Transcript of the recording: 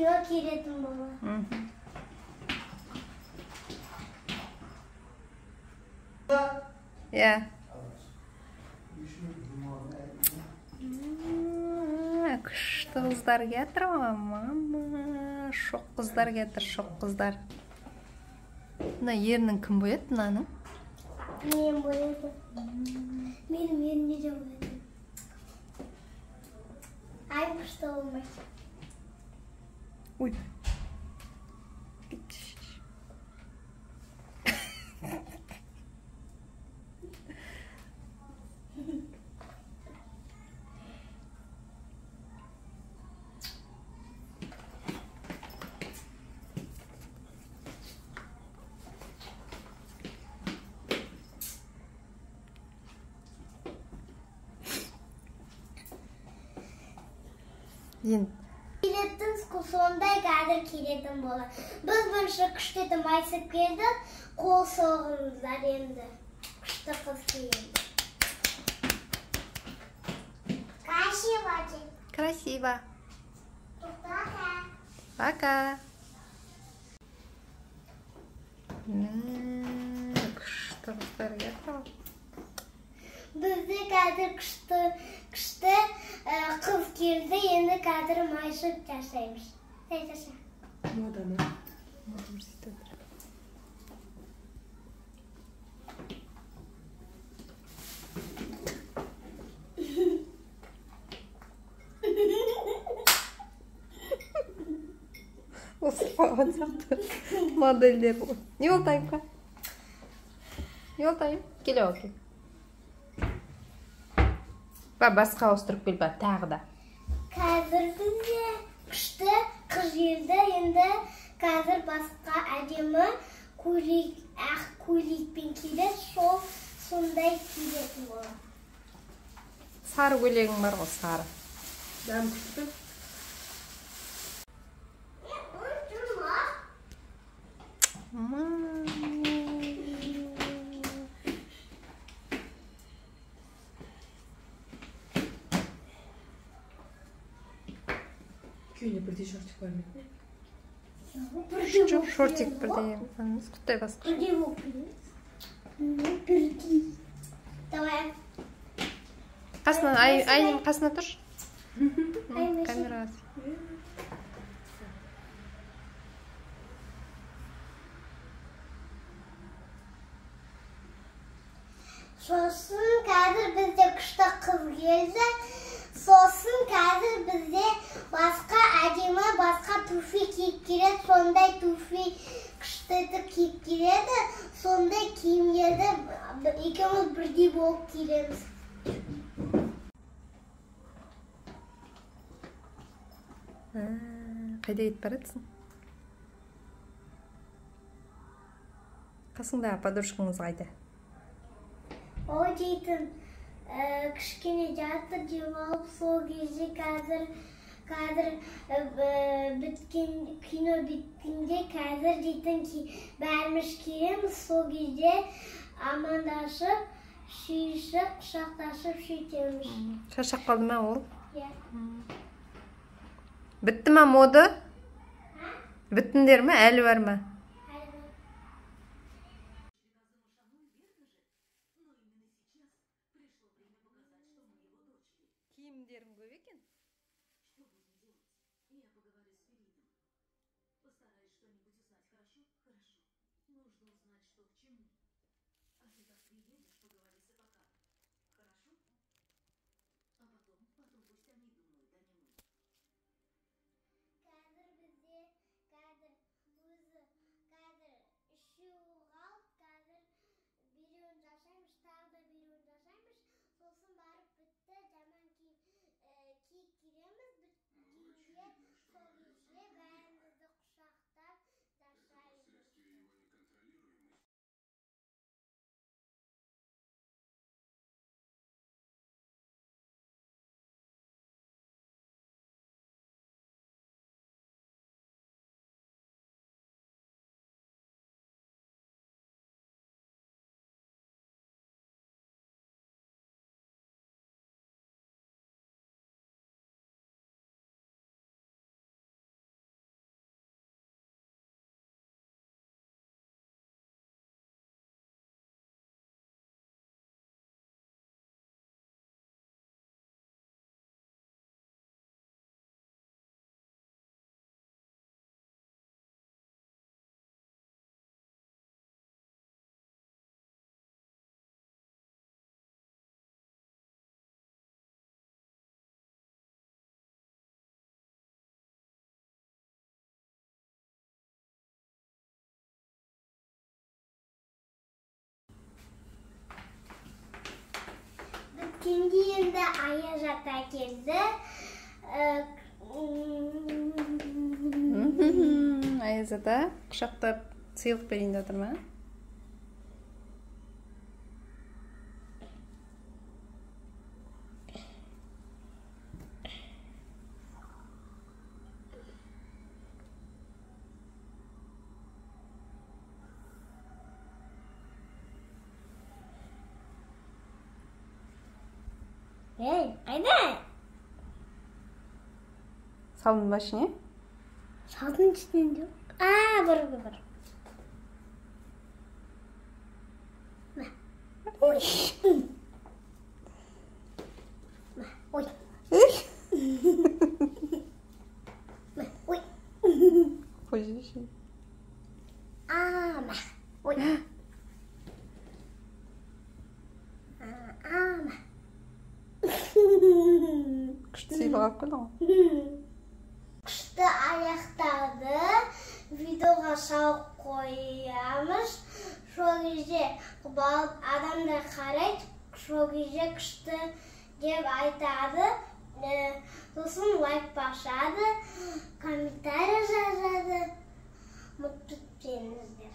Кино келетін болады. Иә. Күшті қыздар келатыр ғой, мама. Шоқ қыздар келатыр, шоқ қыздар. Мына ернін кім бояды мынаның? Мен боядым. Менің ернімде де боядым. Ай, күшті болмайды. Ой. Келетін сондай қазір келетін болады. Біз бірінші күшті етіп майысып келдік, қол соғыңыздар енді. Күшті қыз келді. Красиво. Красиво. Пока. Пока. Күшті қыздар келді. Бізде қазір күшті қыз келді, енді қазір майысып жасаймыз. Жаса. Мода ма? Мода көрсетіп отыр. Осы қойған сияқты модельдер ғой. Не болды, Айымқа? Не болды, Айым? Келе ал, кел. Ба, басқа ауыстырып кел, ба, тағы да. Қазір бізде күшті қыз келді, енді қазір басқа әдемі көйлек, ақ көйлекпен келеді, сол сондай келетін болады. Сары көйлегің бар ғой, сары. Дәм күшті. Күйіне бірдей шортик бар ма? Жоқ, шортик бірдей емес, құттай басқа. Бірдей болып келеді. Бірдей. Давай. Қасына, Айым қасына тұршы. Камераға. Сосын қазір бізде күшті қыз келді. Сосын қазір бізде басқа әдемі басқа туфли киіп келеді. Сондай туфли күшті етіп киіп келеді. Сондай киімдерді екеуміз бірдей болып келеміз. Қайда кетіп баратсың? Қасыңдағы подружкаңыз қайда? О дейтін кішкене жатыр демалып, сол кезде қазір біткен кино біткенде қазір дейтін бәріміз келеміз, сол кезде амандасып, сүйісіп, құшақтасып сөйтеміз. Шаршап қалды ма ол? Иә. Бітті ма мода? Біттіңдер ме, әлі бар ма? Киімдерің көп екен. Қазір бізде қазір өзі қазір үшеуі қалып, қазір біреуін жасаймыз, тағы да біреуін жасаймыз. Сосын барып бітті, жаман киіп келеміз, біткенде сол кезде бәрімізді құшақтап жасаймыз. Өткенде енді Аяз ата келді. Аяз ата құшақтап сыйлық берейін деп отыр ма? Ей, қайда? Салдың ба ішіне? Салдың ішінен жоқ. Бар, бар. Ой. Ой. Ой. Қойшы. Ой. Ама. Күшті сыйлық алып келдің ғой. Күшті аяқтарды видеоға салып қоямыз. Сол кезде адамдар қарайды, сол кезде күшті деп айтады. Сосын лайк басады, комментарий жазады. Ұмытып кетпеңіздер.